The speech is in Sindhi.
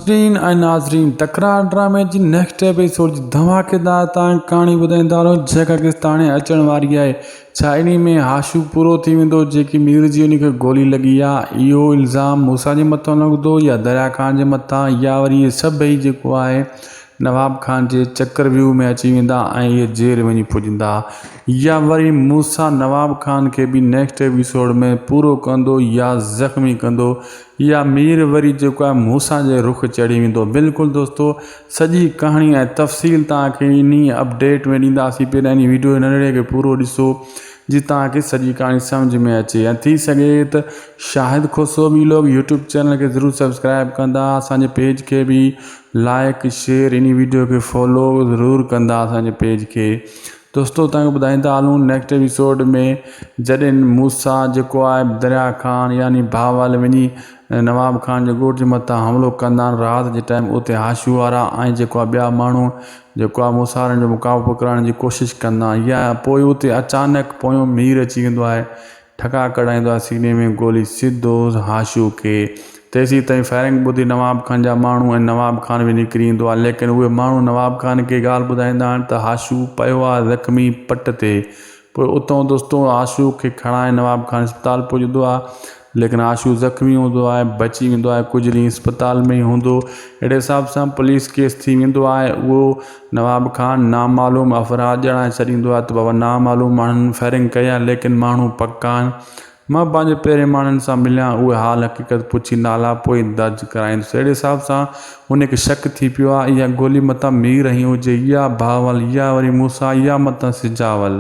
ناظرين ۽ ناظرين تڪرار ڊرامي جي نيڪسٽ ايپيسوڊ جي ڌماڪيدار تان ڪهاڻي ٻڌائيندا رهو جيڪا قسط هاڻي اچڻ واري آهي ڇا انهي ۾ هاشو پورو ٿي ويندو جيڪي مير جي ان کي گولي لڳي آ اهو الزام موسيٰ جي مٿان لڳندو يا دريا خان جي مٿان يا وري اهي سڀئي جيڪو آهي نواب خان جي چڪر ويوهه ۾ اچي ويندا ۽ اهي جيل وڃي پڄندا يا وري موسيٰ نواب خان کي به نيڪسٽ ايپيسوڊ ۾ پورو ڪندو يا زخمي ڪندو يا مير وري جيڪو آهي موسيٰ جي رخ چڙهي ويندو. بلڪل دوستو سڄي ڪهاڻي ۽ تفصيل توهان کي انهي اپڊيٽ ۾ ڏينداسين پهريان انهي ويڊيو جي ننڍڙي کي پورو ڏسو جي توهان کي سڄي ڪهاڻي سمجهه ۾ اچي ۽ ٿي سگهي ته Shahid Khoso vlog YouTube channel کي ضرور سبسڪرائب ڪندا اسان جي پيج کي به لائڪ شيئر انهي ويڊيو کي فالو ضرور ڪندا اسان جي پيج کي. دوستو توهان کي ٻڌائيندا هلون نيڪسٽ ايپيسوڊ ۾ جڏهن موسيٰ جيڪو آهي دريا خان يعني بهاول وڃي نواب خان جي ڳوٺ جي مٿان حملو ڪندا آهن رات جي ٽائيم اتي هاشو وارا ۽ جيڪو آهي ٻيا ماڻهو جيڪو آهي موسيٰ وارن جو مقابلو ڪرڻ جي ڪوشش ڪندا آهن يا پوء اتي اچانڪ پويون مير اچي ويندو آهي ٺڪاء ڪڍائيندو آهي سيني ۾ گولي سڌو هاشو کي. تيسين تائين فائرنگ ٻڌي نواب خان جا ماڻهو ۽ نواب خان به نڪري ايندو آهي ليڪن اهي ماڻهو نواب خان کي ڳالهه ٻڌائيندا آهن ته هاشو پيو آهي زخمي پٽ تي پوء اتئون دوستو هاشو کي کڻائي نواب خان اسپتال پڄندو آهي ليڪن هاشو زخمي هوندو آهي بچي ويندو آهي ڪجهه ڏينهن اسپتال ۾ ئي هوندو اهڙي حساب سان پوليس ڪيس ٿي ويندو آهي اهو نواب خان نامعلوم افراد ڄاڻائي ڇڏيندو آهي ته بابا نامعلوم ماڻهن فائرنگ ڪئي آهي ليڪن ماڻهو پڪا آهن مان پنهنجي پهرين ماڻهن سان مليان اهي حال حقيقت پڇي نالا پوء درج ڪرائيندس اهڙي حساب سان هن کي شڪ ٿي پيو آهي اها گولي متان مير هنئي هجي يا بهاول يا وري موسيٰ يا متان سجاول.